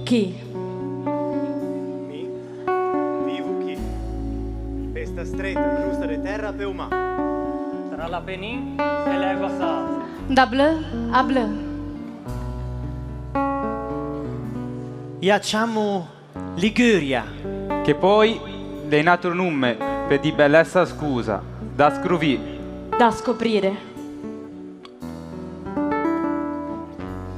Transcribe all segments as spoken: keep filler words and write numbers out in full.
Chi? Mi vivo chi, pe sta streta crosta de tæra pe-o mâ. Tra l'Apenin e l'Egua Sasa. Da bleu a bleu. I a ciammo Liguria. Che pöi l'é un atro nome pe dî belessa scusa, da scrovî. Da scoprire.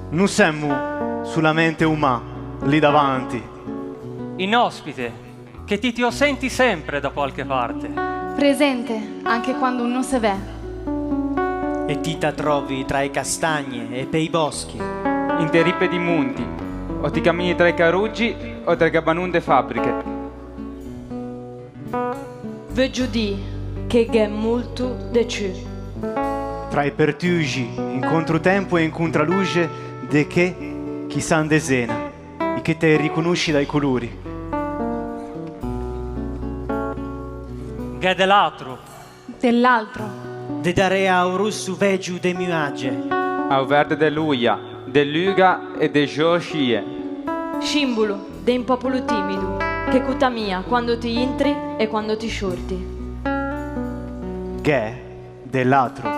No semmo solamente o mâ, lì davanti. Un òspite, che ti ti o senti sempre da qualche parte. Presente, anche quando no se vè. E ti te trovi tra e castagne e pe-i bòschi. Inte ripe di monti, o ti camini tra i caroggi o tra i gabanon de fabriche. Veuggio dî che gh'è molto de ciù. Tra i pertugi, in controtempo e in contraluxe de chê ch'i sa in desena, e che te riconosci da-i colori. Gh'è de l'atro. De l'altro. De darê a-o rosso veggio de muagie. A-o verde de l'oia, de l'uga e de xoscie. Scimbolo de un pòpolo timido, che conta mia quando ti intri e quando ti sciorti. Gh'è de l'atro.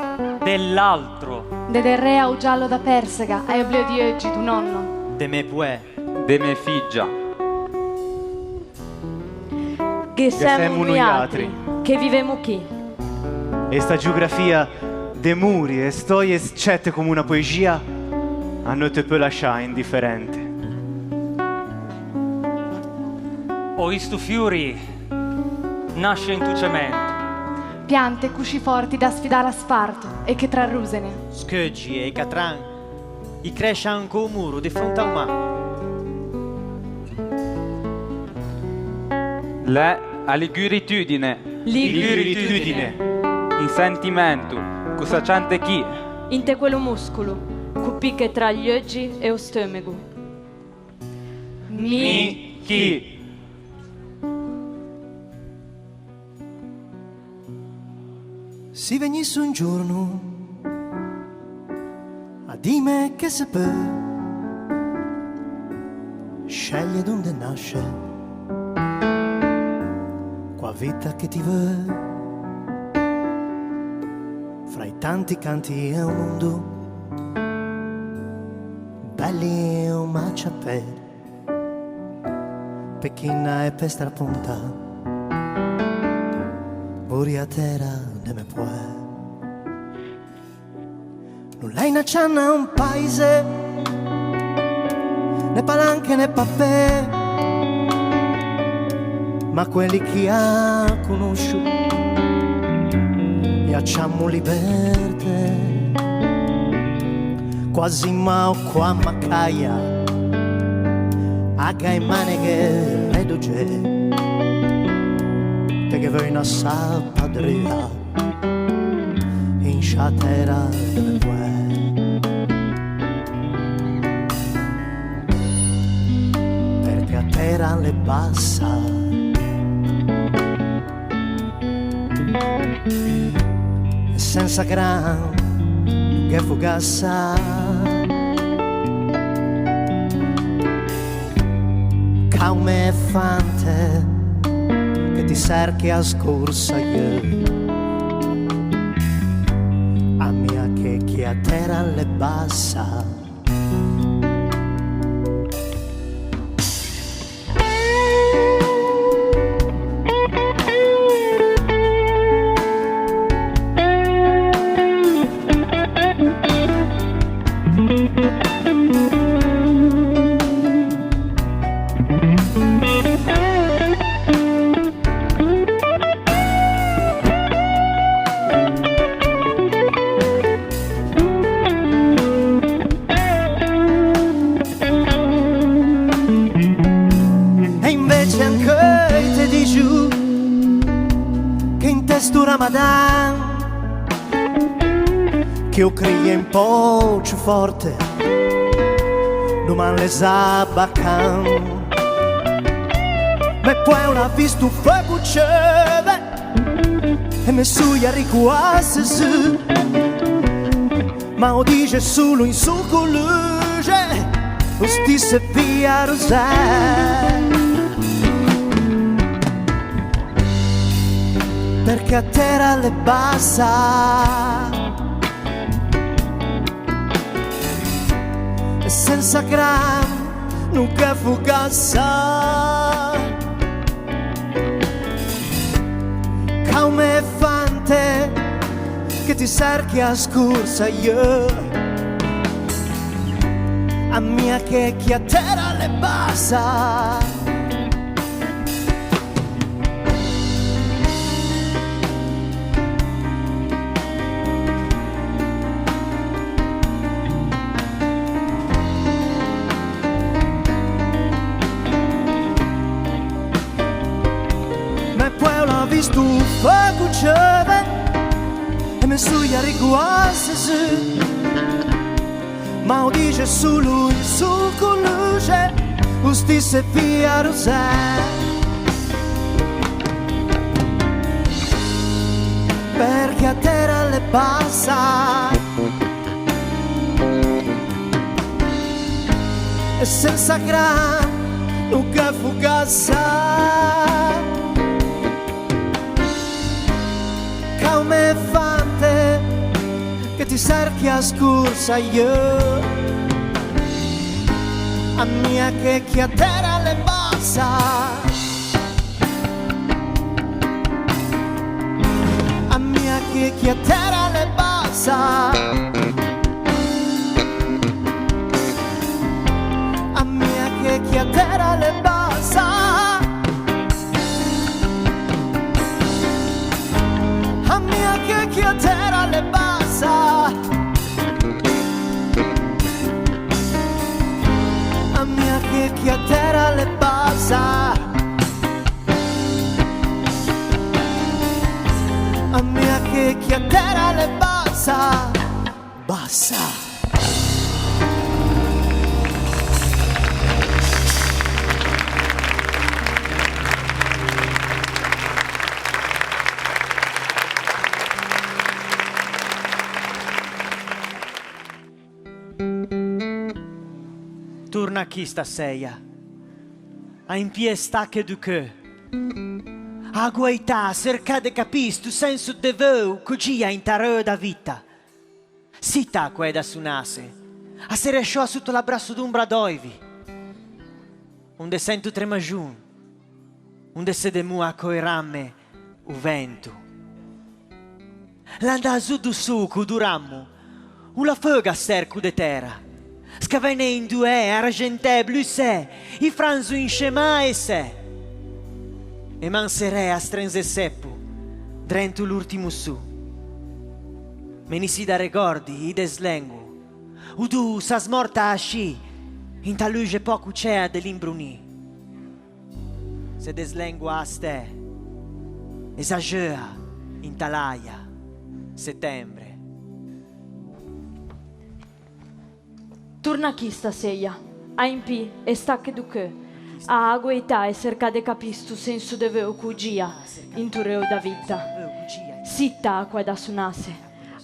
De l'altro. De derê a-o giallo da persega e a-o bleu di euggi do nonno. De mê poæ. De mê figgia. Ghe semmo noiatri, che vivemo chi. E sta geografia de muri e stoie scette comme una poexia a no te peu lasciâ indiferente. Ò visto fiori nasce into cemento. Piante cuscì forti da sfidâ l'asfarto e che trarosene. Scheuggi e i catran i cresce anco o muro de fronte a-o mâ. L'é a liguritudine. Liguritudine. Un sentimento, co sa ciante chi. Inte quello muscolo, co piche tra i euggi e o steumego. Mi chi. Si vegnisse un giorno a dîme che se peu sceglie donde nasce, co a vita che ti veu, fra i tanti canti e o mondo, belli e o maciapè, pe china e pe straponta, voria a tera de me poæ. No l'é na ciana un paise, né palanche né papê, ma quelli ch'i a conoscio i a ciammo liberte. Quasi mao co a macaia, a gh'à e maneghe e doge, te ghe veu na sapa drua in sciâ tera de me poæ, perché a tera a l'é bassa. E sensa gran no gh'é fogassa, ca un elefante che ti serche a scorsa, jeu, a mia che chi a tera a l'é bassa. E invece ancheu te dixo che inte sto Ramadan, che o crie un pö ciù forte, doman l'é za bacan. Me poæ o l'à visto feugo ceuve e me soia ricoasse zu, ma o dixe solo in sô coluxe: O stisse via Rosè, perché a tera l'é bassa e sensa gran no gh'é fogassa. Caume fante che ti serchi a scorsa, io, a mia che chi a tera l'é bassa. Me poeu l'à visto o fogo ceuve e me soia rigoase su. Ma o dixe solo in so coluxe, o stisse via Rosè, perché a tera l'é bassa e sensa gran no gh'é fogassa. Caume fante che ti serchi a scorsa, io, a mia che chi a tera l'é bassa. A mia che chi a tera l'é bassa. A mia che chi a tera l'é bassa. A mia che chi a tera l'é bassa. A mia che chi a tera l'é bassa. A mia che chi a tera l'é bassa. Bassa. Torna chì staseia, à impî e stache do cheu, à agoitâ, à çercâ de capî sto senso de veuo ch'o gia inte a reu da vita. Sita a coe da so nasse, a se rescioa soto l'abrasso d'ombra d'oivi, onde sento tremaxon, onde se demoa co e ramme o vento. L'à ndâ zo do soco do rammo, o l'à feugo a sterco de tera, scavene indoee, argentee, blussee, i franzo in scemâ e sè, e man seree a strenze seppo drento l'ortimo sô. Menissida regordi, i deslengo, o dô o s'à smorta ascì, inta luxe pòco cea de l'imbrunî. Se deslengo a stee, e s'à xeua inta l'aia, setembre. Torna chì staseia, à impî e stache do cheu, à agoitâ e çercâ de capî sto senso de veuo ch'o gia into reu da vita. Sita a coe da so nasse,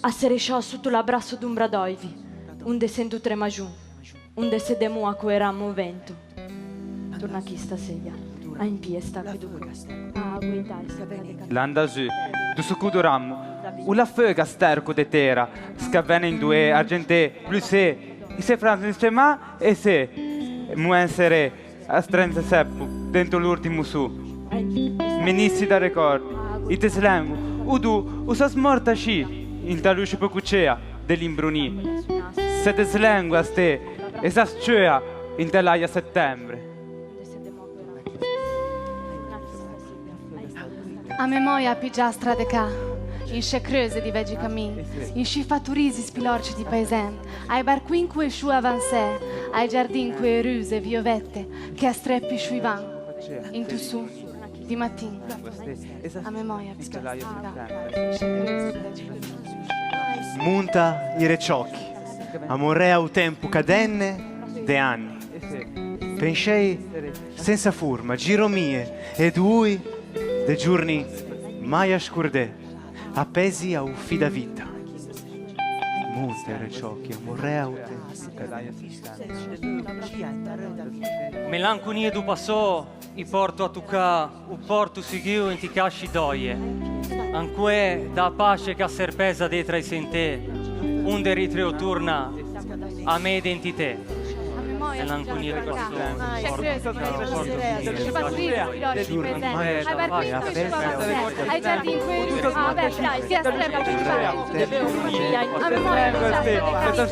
a se rescioa soto l'abrasso d'ombra d'oivi, onde sento tremaxon, onde se demoa co e ramme o vento. Torna chì staseia, à impî e stache do cheu, à agoitâ e çercâ de capî. L'à ndâ zo do soco do rammo, o l'à feugo a sterco de tera, scavene indoee, argentee, blussee, i se franzo in scemâ e sè, e man seree a strenze seppo drento l'ortimo sô. Menissida regordi, i deslengo, o dô o s'à smorta ascì, inta luxe pòco cea de l'imbrunî. Se deslengo a stee, e s'à sceua inte l'aia setembre. A memòia a piggia a strade ca, in scê creuse di vegi camin, in scî fatorisi spilorci di paesen, a-i barcoin co e scioe avansee, a-i giardin co e ruse violette che a strepiscio i van, into son di matin. A memòia a piggia a strade ca, in scê creuse di vegi camin. Monta i reciòchi, amorea o tempo cadenne de anni. Penscei sensa forma, giromie e dooi de giorni mai à scordê, apesi a-o fî da vita. Monta i reciòchi, amorea o tempo. Melanconie do passou, i porto a toccâ, o porto siguo inti casci d'oie. Ancoe da pace che a serpesa de tra i sentê, onde ritreo torna a me identitê. Melanconie do passou, i porto a toccâ, o porto siguo inti casci d'oie. Ancoe da pace che a serpesa de tra i sentê, onde ritreo torna a me identitê.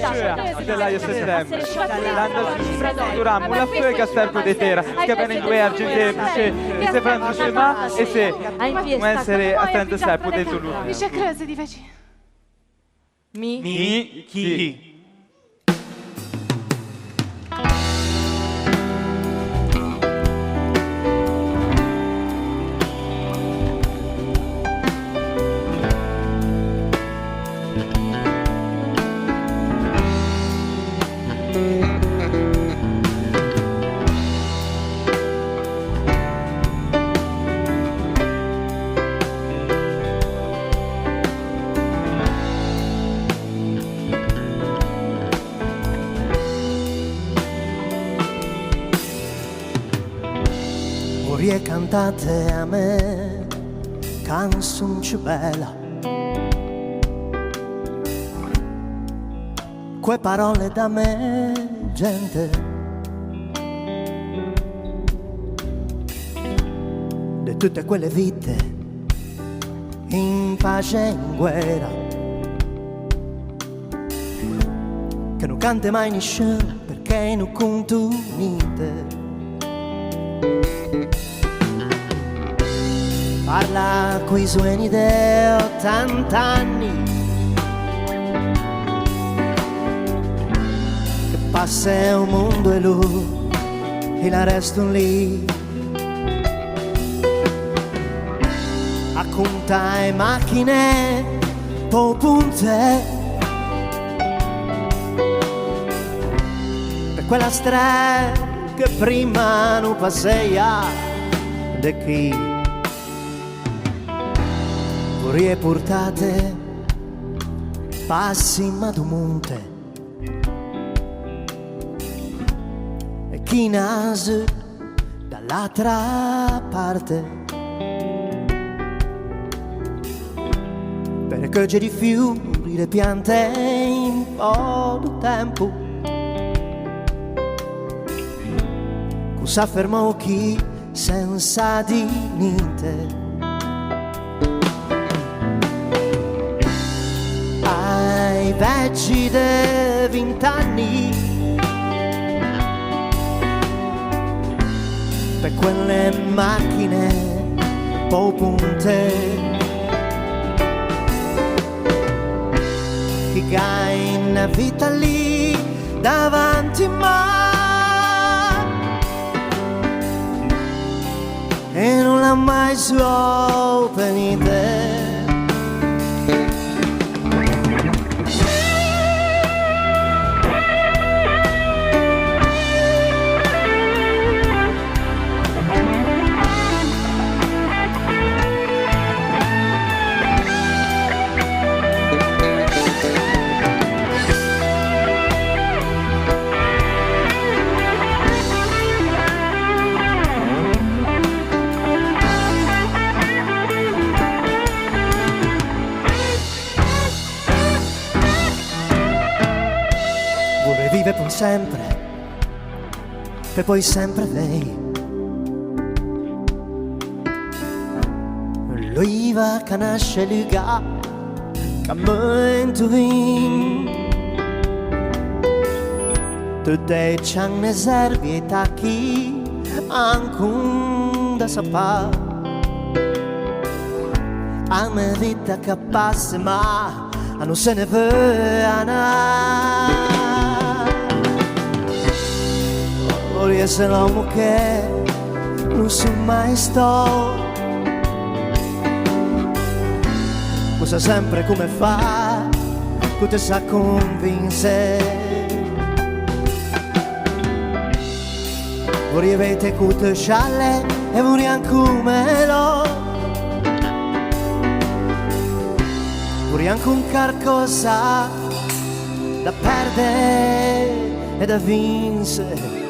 Duramo la feuga sterco de tera, che vene in due argentine, se, se francisce ma e se, come essere a trenta seppo dentro l'ultimo. Dice creuse di vecino. Mi? Mi? Chi? Vorriæ cantâte a mæ canson ciù bella, co-e paròlle da mæ gente, de tute quelle vite in pace e in guera, che no cante mai nisciun, perché no conto ninte. Parla coi zoeni de otant'anni, che passe o mondo e lô, e la reston lì. A conta e machine pe-o ponte, pe quella strada che primma no passeia de chì. Vorriæ portâte pe-a cima do monte, e chì naso da l'atra parte, pe recheugge di fiori de piante in pö do tempo, ch'o s'à fermou chì sensa dî ninte. Ai vegi de vint'anni, pe quelle machine pe-o ponte, che gh'à na vita lì davanti, ma e no l'à mai zoou pe ninte. Vorriæ vive pe sempre, pe poei sempre vei. L'oiva ch'a nasce luga, ch'a meue into vin. Tute e ciagne, e zerbe e i tachi, ancon da sapâ. A mæ vita ch'a passe, ma a no se ne veu anâ. Vorriæ esse l'ommo che no son mai stæto, ch'o sa sempre comme fâ, ch'o te sa convinse. Vorriæ veite co te sciale e vorriæ ancon melo. Vorriæ ancon carcòsa Da perde e da vinse.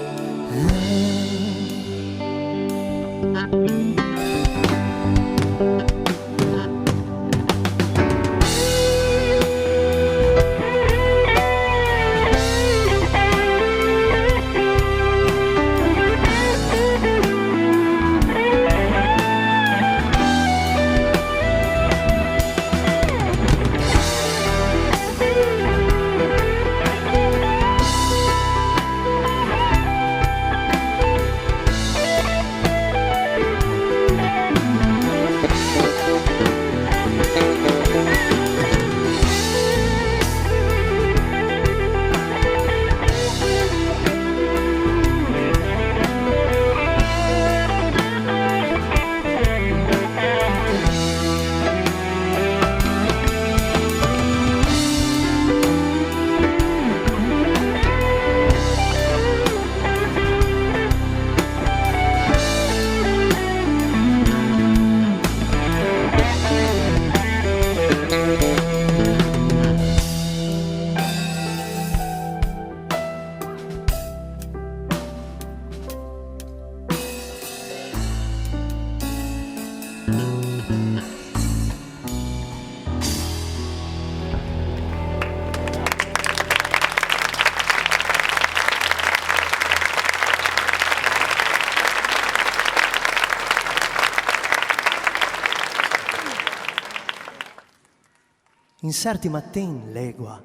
In çerti matin l'egua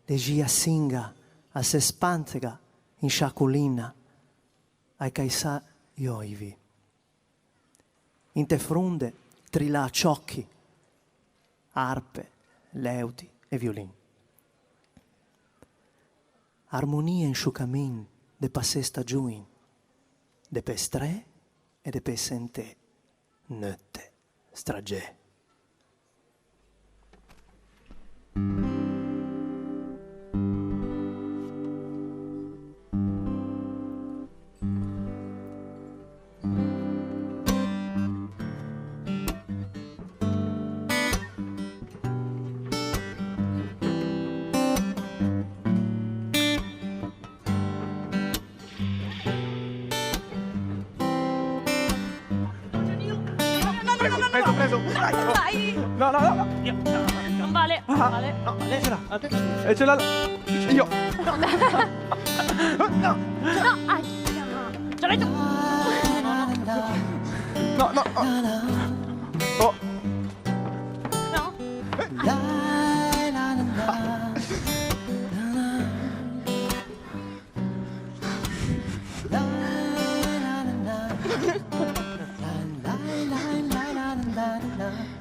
de Giasinga a se spantega in sciâ culina a-i caissà i oivi. Inte fronde trillâ ciocchi, arpe, leudi e violin. Armonie in sciô camin de passê stagioin, de pê strê e de pê sentê, neutte stragê. Preso, preso, preso. Dai. No, no, no, no. No vale, no vale. No, no, no. E ce l'ha. Io. No. No. No, ai. Ce l'hai tu. No, no, no. Oh. No.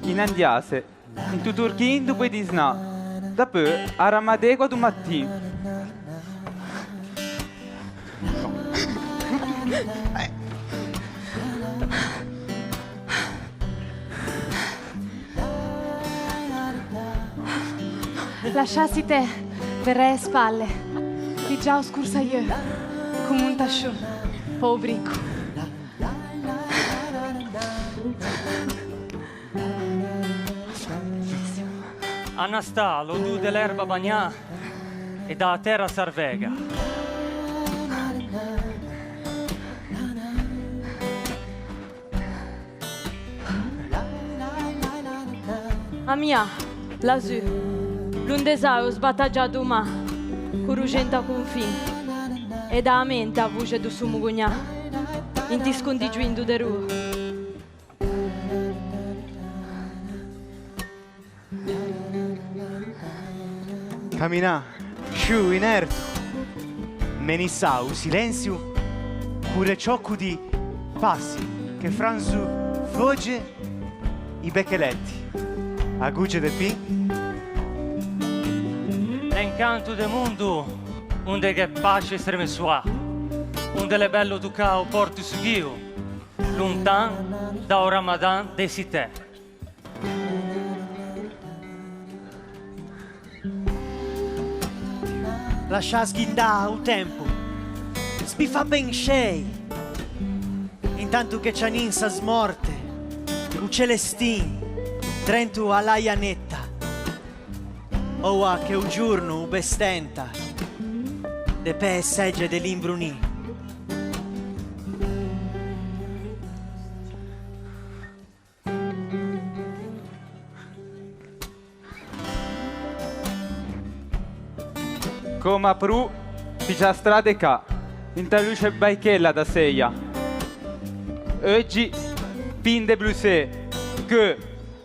Inandiâse, into turchin dopo 'e disnâ, dapeu a ramadegua do matin. Lasciâsite verrê e spalle, pigiâ o scorsaieu, comme un tascion, pe-o brico. Anastà, l'odô de l'erba bagnâ e da-a tæra sarvega. Ammià, lasù, londesà o sbatajà do mâ, corosente a confin, e dâ a mente a voxe do sô mogognâ, inti scondigioin do derô. Caminâ, sciù inerto, menissâ o silensio, corre ciocco di passi che franzo foge i beccheletti, a goccia de pin. L'incanto de mondo onde gh'è pasce stremesoà, onde l'è bello toccâ o porto sughio, lontan da-o ramadan de sitè. Lasciâ sghindâ o tempo, sbiffâ pensei, intanto che cianin sa smorte o celestin drento a l'aianeta. Oua che o giorno o bestenta de pê e segge de l'imbrunî. Coma pro, pigiâ strade ca, inta luce baichella da seia. Euggi, pin de blusê, che,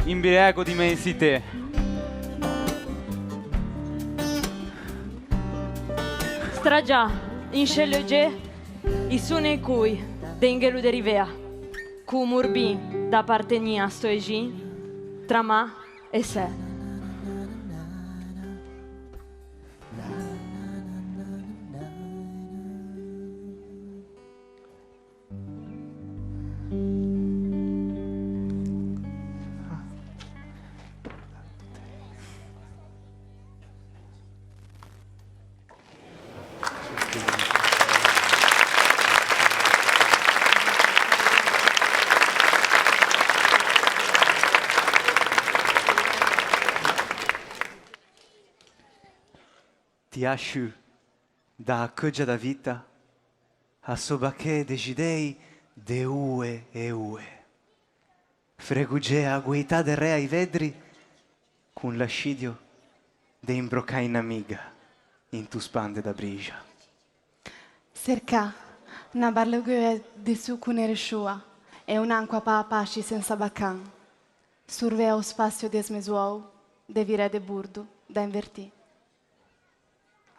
imbriago d'immensitê. Stragià, in sce l'eugge, i sone e cui, de un ghelo de rivea, co morbin da apartegnî a sto exin, tra mâ e sè. Ti ascio da-a cheuggia da vita, a sobachê de xidei de oe e oe. Fregoxea agoitade re a-i veddri, con l'ascidio de imbrocâ un'amiga into spande da brixa. Sercâ na barlegua de soco nere sciua e un'ancoa pâ pasci sensa bacan. Sorveâ o spassio de smesuou, de virâ de bordo, da invertî.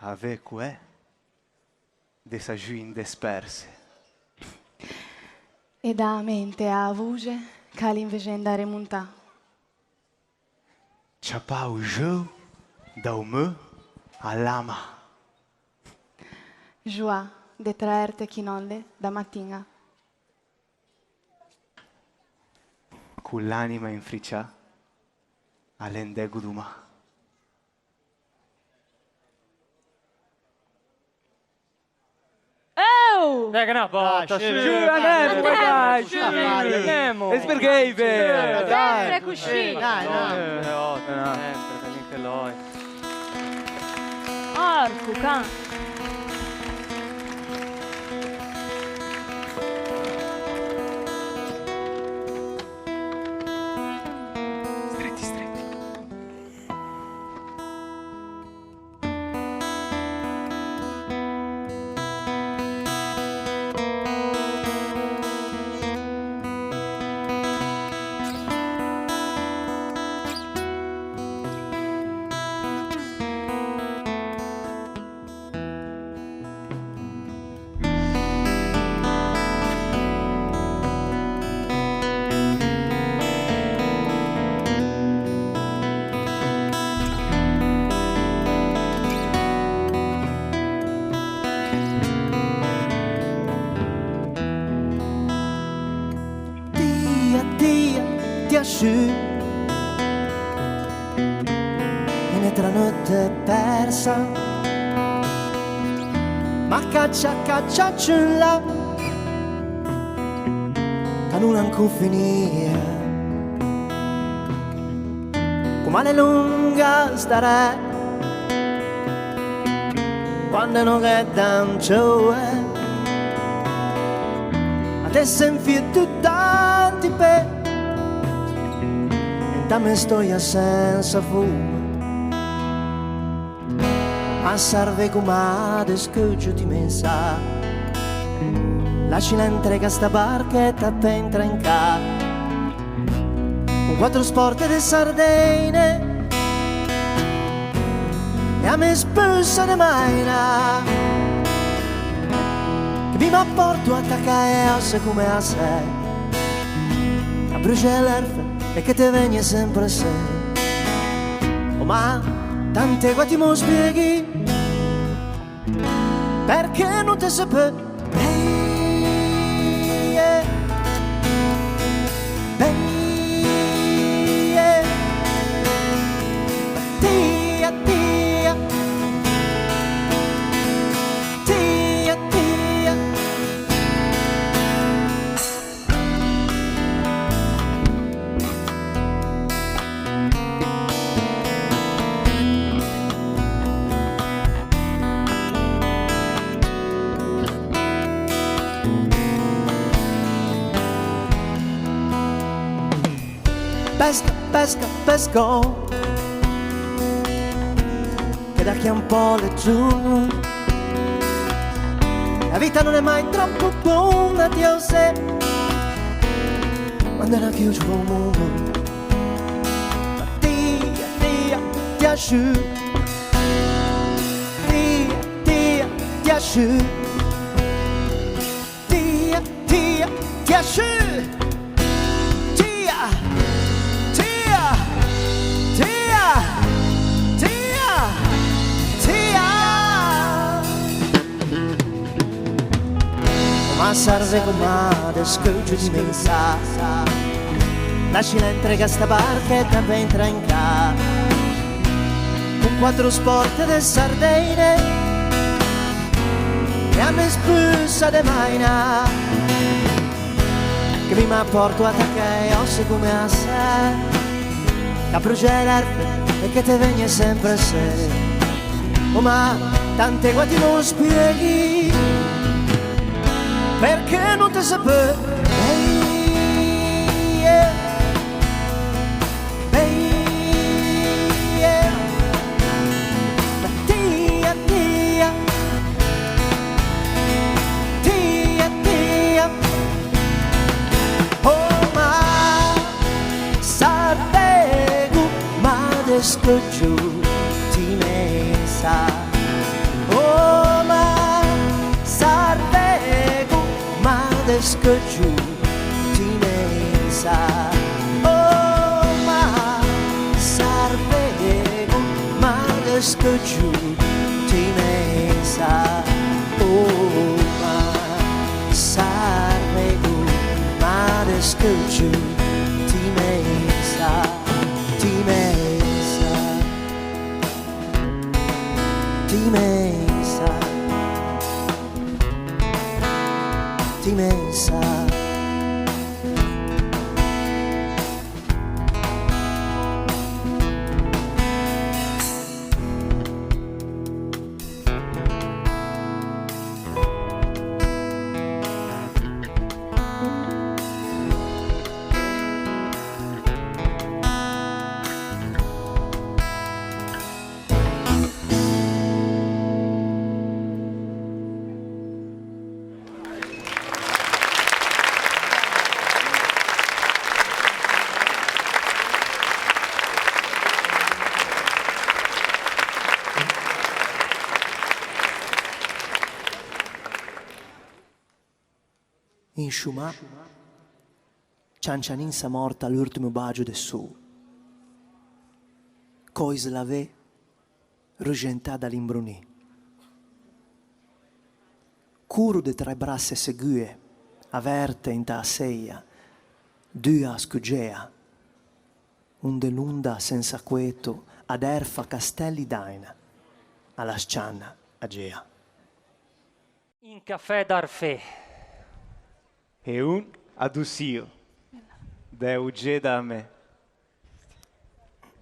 Avê coe de sajuin desperse. E dâ a mente a-a voxe ch'a l'invexenda remontâ. Ciappâ o xeu da-o meu a lama. Xoâ de traerte chinòlle da matiña. Co l'anima infricià a l'é un dego domà. Oh! Dai, che na bota, ah, sì, sì, sì, anemo, dai, sì, anemo. E sbrighive, dai. Sempre coscì. Dai, dai. Sempre, sempre, che loi. Porco can. Stretti, stretti. Tia, tia, tia sciù. Une tranotte persa, ma caccia, caccia, ciù in là, ca no l'à ancò finio. Coma a l'é longa sta rè, quande no gh'é da ciove, a te se infie tuta inte pê, inta me stoia sensa fo. A serve coma de sceucio ti me sa, lascila intregâ sta barchetta pe intrà in cà. Con quattro sporte de sardine e a me spusa de maina, che mi ma porto a tacà e osse come a sè, a bruxe l'erfe e che te vegni sempre sè. Oh, ma tante volte mo spieghi perché no te se peu. Hey, yeah. Hey, yeah. Tia, tia. Tia, tia. Pesca, pesca, pescò, che da chi un pò l'è giorno. La vita no l'é mai tròp bona, ti o sè. Quande no ghe n'é ciù o mondo, ma ti, ti, ti asciù. Ti, ti, ti asciù. Tia, tia, tia, sciù! Tia, tia, tia, tia, tia! O mâ, sarvego mâ, desceucio di mensâ. Lascila intregâ sta barchetta pe intrà in cà. Con quattro sporte de sardine e a me spusa de maina, che mi ma porto a taccâ e òsse come a sè, che a bruxie l'erbe e che te vegne sempre sè. O mâ, tante volte no spieghi perché no te se peu. Baby, yeah. Baby, yeah. Ma tia, tia, tia, tia. Oh, ma sarvego, ma desceucio ti me sa. Oh, ma sarvego, ma desceucio ti me sa. Oh, ma sarvego, ma desceucio ti me sa. Oh, ma sarvego, ma desceucio ti me sa, ti me sa, ti me sa, ti me sa. In sciô man, Cian Cianin s'à mòrto à l'urtimo bagio de sô. Cöi slavee, ruxentâ da l'imbrunî. Coro de trê brasse seguie, averte int'a seia, dua a scugea, onde l'onda sensa cueto a derfa castelli d'àina a l'à s-cianna a gea. Un cafè d'Arfé. E un adoçio de Eugé Damé.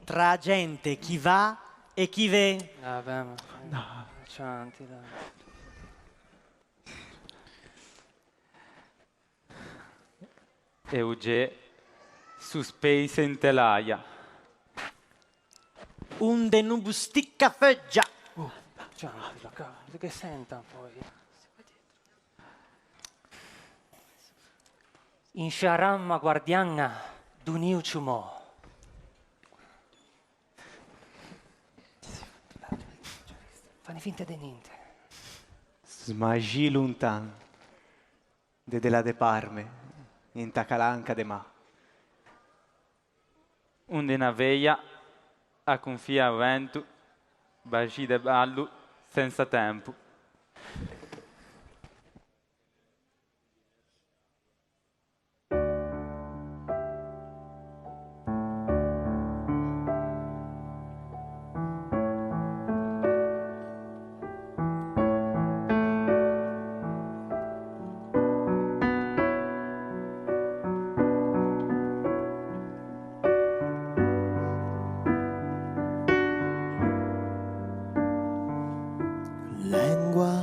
Tra gente chi va e chi ven. Ah, beh, ma... No. Cianti, dai. Eugé, sospeise inte l'äia. Onde no bostica feugia. Oh, cianti, la ca-, che senta un po'. In sciâ ramma guardiaña do nio ciumò. Fane finta de ninte. Smaxî lontan de, de là de Parme, inta calanca de mâ. Onde na veia a confia a-o vento, baxî de ballo sensa tempo. Lengua,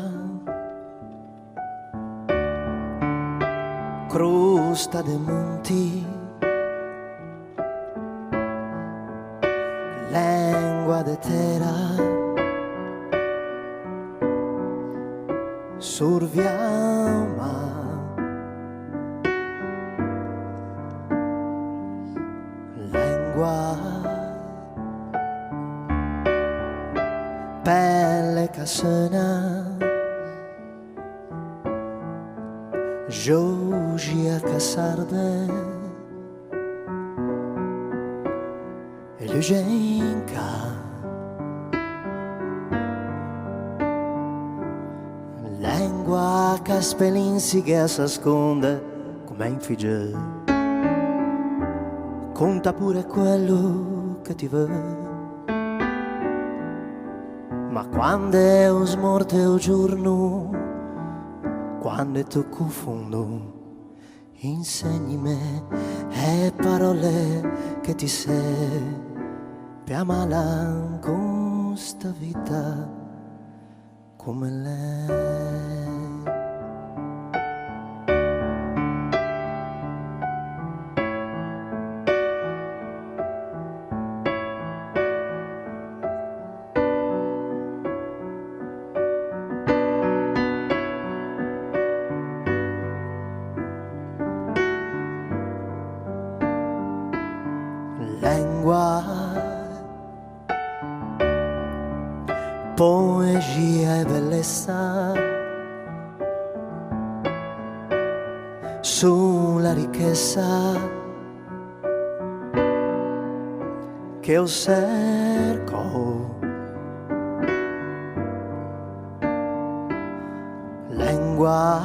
crosta de monti, de tera, surviamo, lengua, pelle che sona, Georgia che serve. E luxe in ca, lengua che spelinsiche e s'asconde come un figgio. Conta pure quello che ti vuoi, ma quande o smorte o giorno, quande tocco fondo, insegnime e parole che ti sè pe amala con sta vita come l'è. Lengua, poesia e bellezza, sola ricchezza che o cerco. Lengua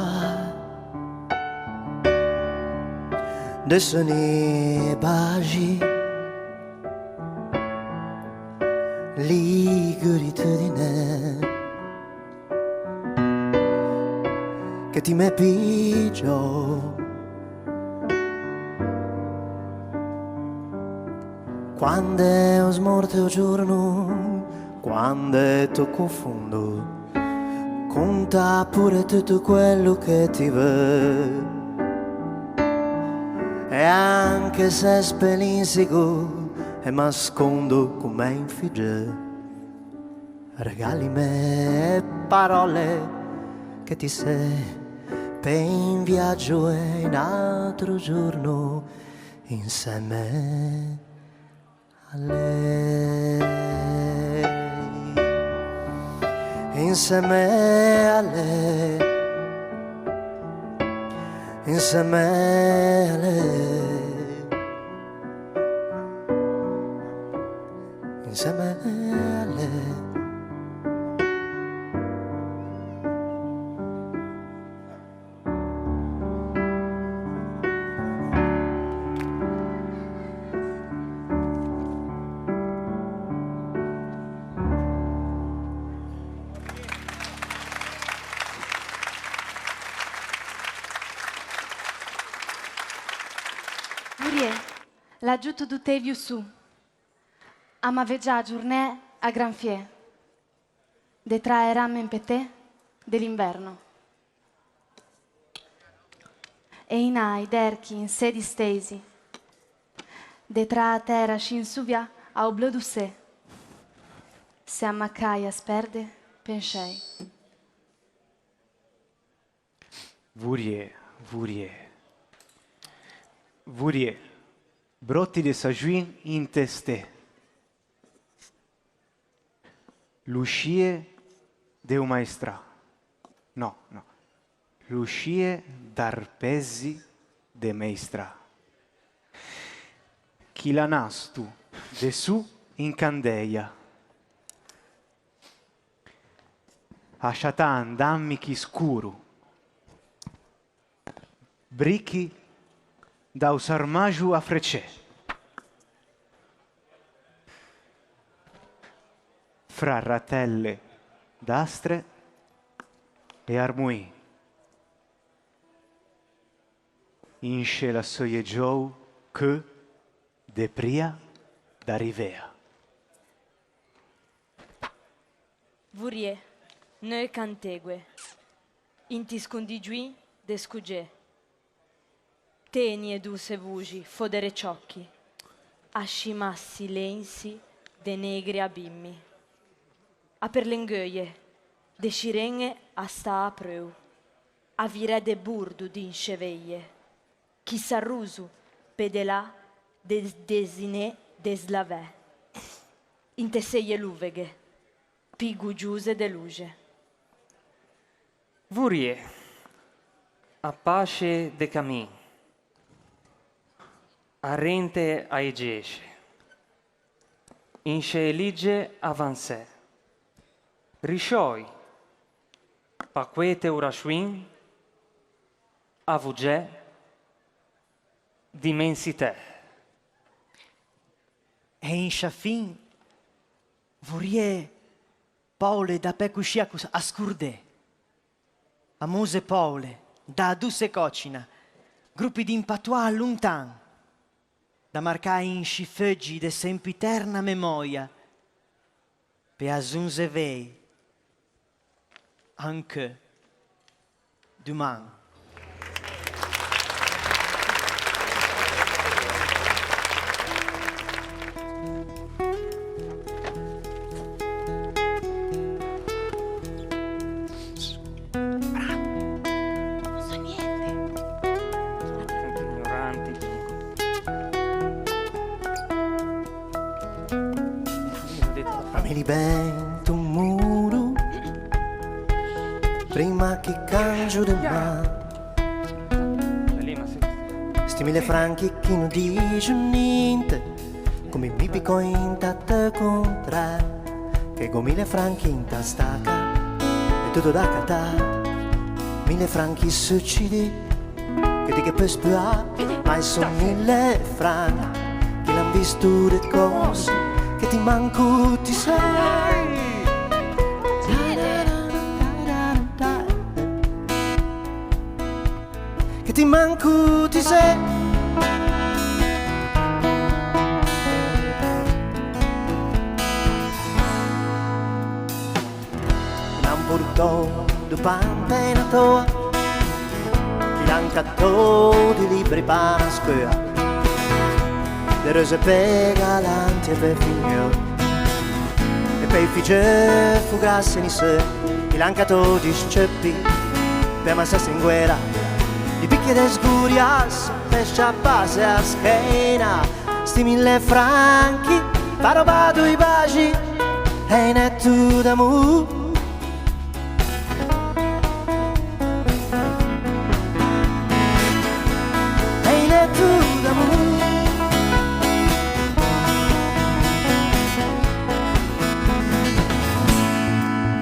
de soni e baxi, liguritudine che ti me pigio. Quande o smorte o giorno, quande tocco fondo, conta pure tutto quello che ti vuoi. E anche se spelinsico e m'ascondo come un figgio, regalime parole che ti sè pe un viaggio e un altro giorno insieme a lei, insieme a lei, insieme a lei, insieme a lei. Vurie, l'agiuto do tevio sù, a m'à vegià a giornæ a granfiê. De trâ e rame in petê de l'inverno. E inà i derchi in sê distesi. De trâ a tera scì in suvia a-o bleu do sê. Se ammacai a sperde penscei. Vurie, vurie. Vurie, broti de sajuin inte stê. Luscie de o maistrâ. No, no. Luscie d'arpezi de maistrâ. Chì l'anasto de sù in candeia. A sciatà in dammichi scuro. Brichi da-o sarmajo a frecê. Fra ratelle d'astre e armoin. In sce la seue giou cheu de pria da rivea. Vurie, neue cantegue, inti scondigioin de scogê. Tenie doce voxi fo de reciocchi, ascì mâ silenzi de negri abimmi. A perlengheue de scireñe a stà apreuo, a virè de bordo di in sce veie, chi s'arroso pe de là de desinè de slavè, inte seie loveghe, pì goiose de loxe. Vorie, a pasce de camin, arente a-e gese, in sce e ligge avansè, risciòi, pacoete o rascioin, a vogè, dimensitè. E in sciâ fin vorie poule dapè coscì a cos-, a scordé. Amose poule, da-a doce cocina, gropi di impatuâ lontan, da marcâ in scî feuggi de sempiterna memòia, pe-j azonze vei, ancheu, doman. Ignoranti. Famili ben to muro, prima che cangio de man. Sti mille franchi chi no dixo ninte, come mi pico inta te contrà, che go mille franchi inta staca, e tutto da catà, mille franchi succidi, che ti ghe peu spuà, ma i son mille franchi, che l'han visto de cose, che ti manco ti sei. Che ti manco ti sei. L'han portâ do pan pe na toa, l'han catâ di libri pa na scoea, de reuse pe galanti e pe figneu, e pe-i figgeu fo grasse niseu, l'han catâ di scceuppi pe ammassâse in guera, di picche de sguriasse pe sciappâse a schena. Sti mille franchi, par robâ doi baxi, e un eto d'amô. E un eto d'amô.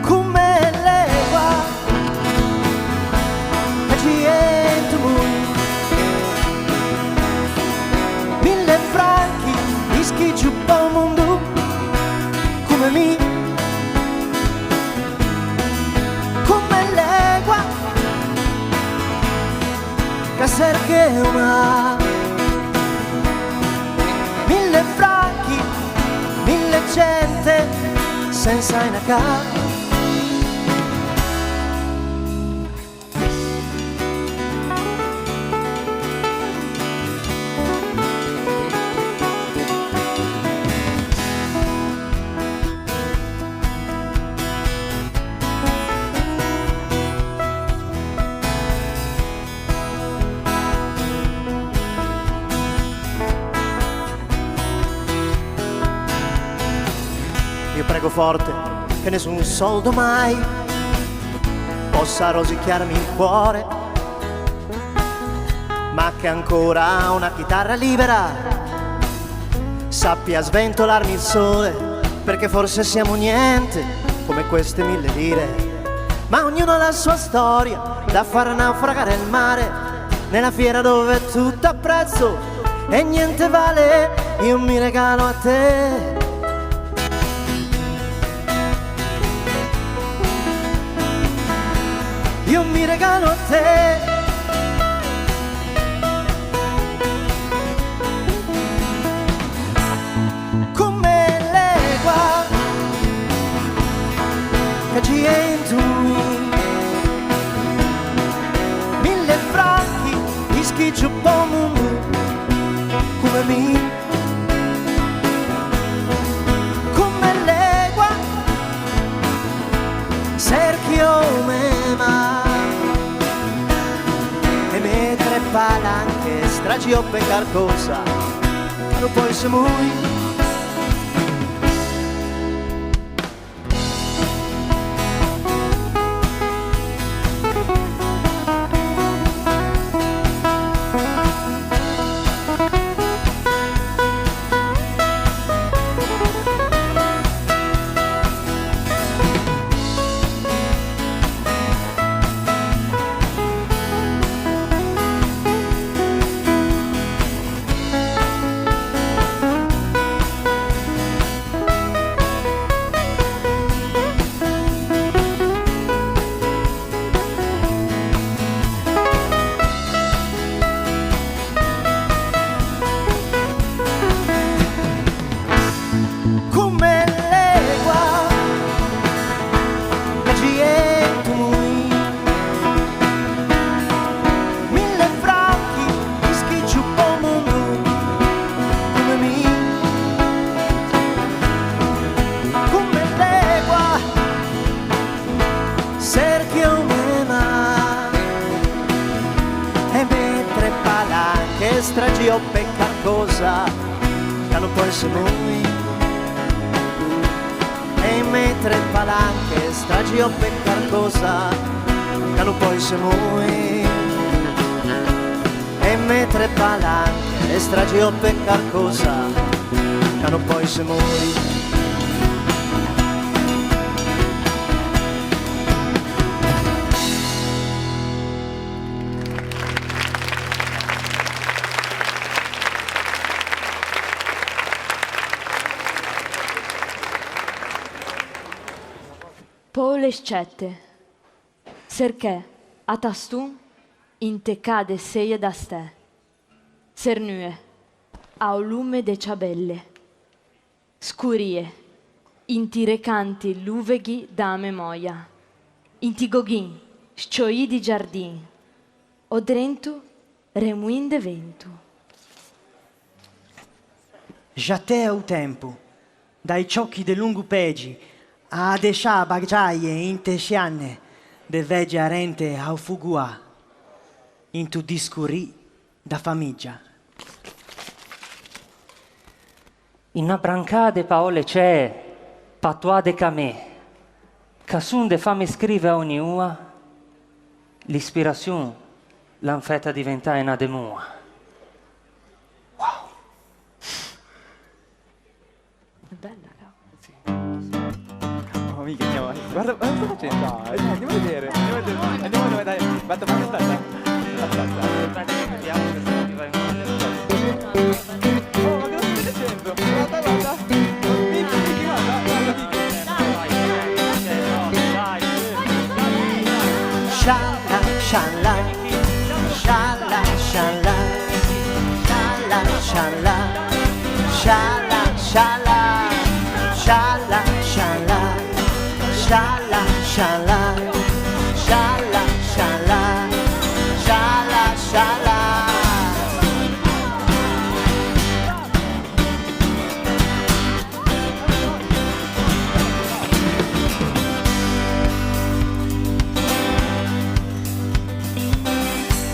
Comme l'ægua che a gio inte o mondo, mille franchi, i schigio pe-o mondo, comme mi, comme l'ægua che a serche o mâ. Mille franchi, mille cente, sensa una cà. Io prego forte che nessun soldo mai possa rosicchiarmi il cuore, ma che ancora una chitarra libera sappia sventolarmi il sole, perché forse siamo niente come queste mille lire, ma ognuno ha la sua storia da far naufragare il mare, nella fiera dove tutto ha prezzo e niente vale, io mi regalo a te. Io mi regalo a te. Comme l'ægua che a gio inte o mondo, mille franchi, i schigio pe-o mondo, comme mi. Che stragiò pe carcosa, no poi se mui. Comme l'egua che giento mui, mille franchi, mi schiccio po mondo, comme mi, comme l'egua, serchio me ma, e me tre palanche, stragiò pe carcosa, che no poi se mui. E me tre palanche, stragiò pe carcosa, che no poi se mui. E me tre palanche, stragiò pe carcosa, che no poi se mui. Poule scette, serchè a taston inte cà de seie da stè, sernue a-o lume de ciabelle, scurie inti recanti luveghi da-a memòia, inti goghin scioî di giardin, o drento remoin de vento. Xattea o tempo, da-i ciocchi de longo pegi, a-a desciâ bagiaie inte sciane de vegie arente a-o fogoâ, into discorî da famigia. Unna brancâ de paole cee, patois de camê, ch'a son de fâme scrive a ògni oa, l'ispirazion l'an fæta diventâ unna demoa. Wow! È bella, cavolo. Sì. Mamma mia, che andiamo. Guarda, guarda cosa sta facendo. Dai, andiamo a vedere. Andiamo a vedere. Andiamo a vedere, dai. Vado, vado, aspetta. Aspetta. Aspetta, vediamo se si va in male. Oh, ma cosa stai facendo? Guarda, guarda. Vicky, Vicky, guarda, guarda, Vicky. Dai, dai, dai, no, dai. Scialla, scialla, scialla, scialla, scialla, scialla, scialla, scialla, scialla, scialla, scialla, scialla, scialla, scialla, scialla.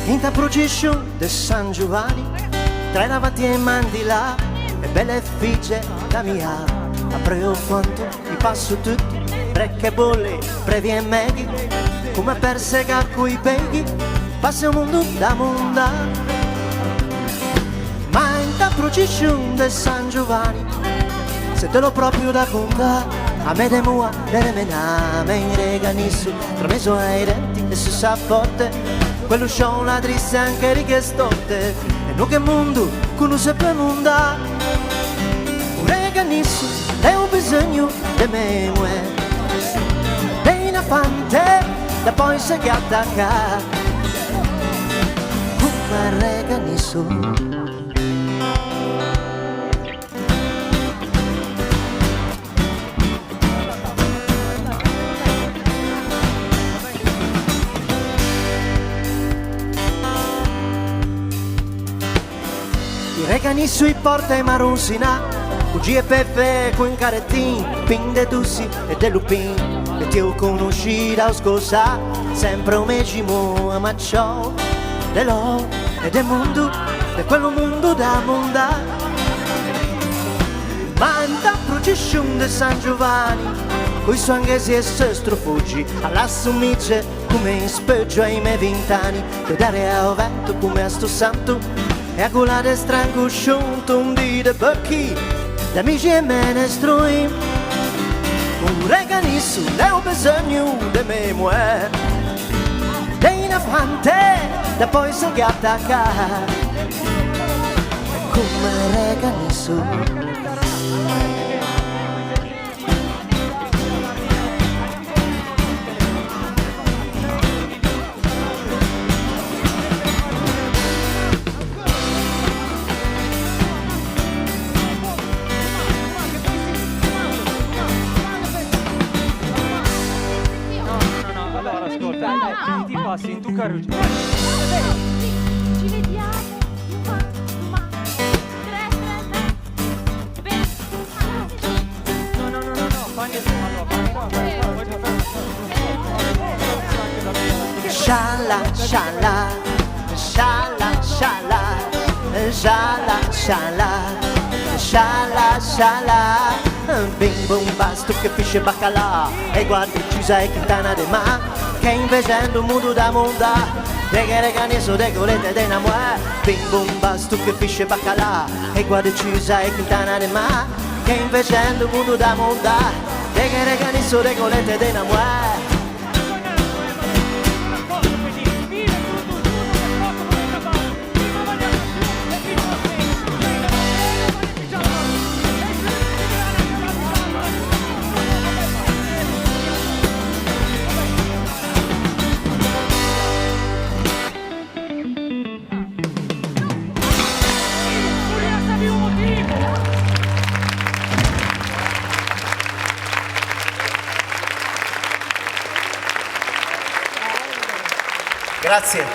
Inta procession de San Giovanni, tra i davanti e i man di là, e belle figge da mia, apreo quanto mi passo tutti, breche bolle, previ e meghi, come persega coi beghi, passa un mondo da monda. Ma inta procession de San Giovanni, se te l'ò proprio da contâ, a me demoa de remenâ, me inreganisso tra mezo ai denti e sussa forte, quello sciò la drisse anche righe storte, e no che mondo che no se peu mondâ. O regganisso l'é o bisogno de me moe, de unna fante da poi se ghe attacca, comme regganisso. I regani sui porta e maron sinà, o G P F con un caretin, pin de dossi e de lupin, e ti o conosci da o scosà, sempre o meximo amacciò de lò. E de mondo, de quello mondo da mondà. Ma inta procession de San Giovanni, coi sò anghesi e sò strofogi, a l'assomigie come in speuggio ai mè vint'anni, de dare ao vento come a sto santo, e a gola de strangoscion, un dì de beucchi, d'amixi e menestroi. O reganisso l'é o besogno de mê moæ, de unna fante, dapoi se ghe attacca, comme reganisso. No, no, no, no, allora ascolta, dai, ti, ti passi in tu carruggio. Ci vediamo domani, domani. Tre, tre, tre. No, no, no, no, no, fa nessuno, no, fa nessuno. Scialla, scialla, scialla, scialla, scialla, scialla, scialla, scialla. Bim bum basto che fish e bacalà, e guardi Ciusa e Quintana de Mà, che invexendo o mondo da mondà, de ghe reganisso de golete de na moæ. Bim bum basto che fish e bacalà, e guardi Ciusa e Quintana de Mà, che invexendo o mondo da mondà, de ghe reganisso de golete de na moæ. Grazie.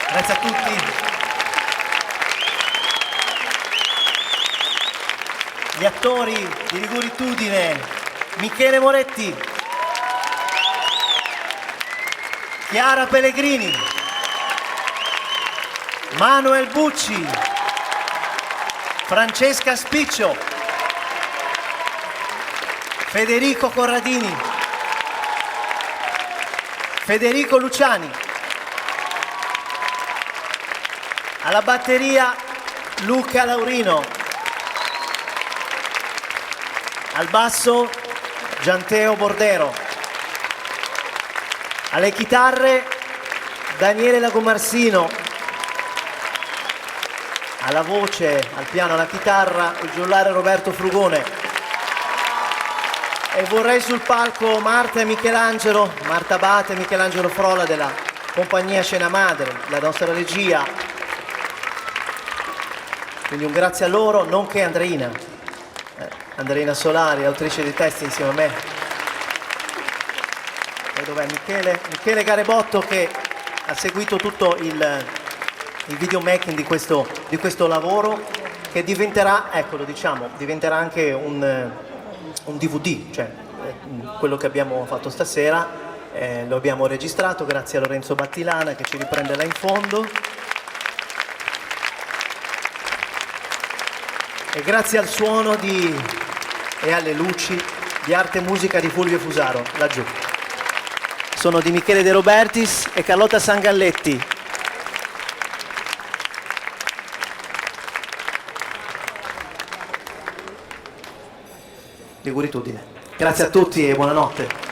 Grazie a tutti. Gli attori di Liguritudine, Michele Moretti, Chiara Pellegrini, Manuel Bucci, Francesca Spiccio, Federico Corradini, Federico Luciani. Alla batteria Luca Laurino. Al basso Gianteo Bordero. Alle chitarre Daniele Lagomarsino. Alla voce, al piano, alla chitarra, il giullare Roberto Frugone. E vorrei sul palco Marta e Michelangelo, Marta Abate e Michelangelo Frola della compagnia Scena Madre, la nostra regia. Quindi un grazie a loro, nonché Andreina. Eh, Andreina Solari, autrice di testi insieme a me. E dov'è Michele? Michele Garebotto che ha seguito tutto il, il videomaking di questo, di questo lavoro che diventerà, ecco, lo diciamo, diventerà anche un, un D V D, cioè, eh, quello che abbiamo fatto stasera, eh, lo abbiamo registrato grazie a Lorenzo Battilana che ci riprende là in fondo. E grazie al suono di, e alle luci di Arte e Musica di Fulvio Fusaro, laggiù. Sono di Michele De Robertis e Carlotta Sangalletti. Liguritudine. Grazie a tutti e buonanotte.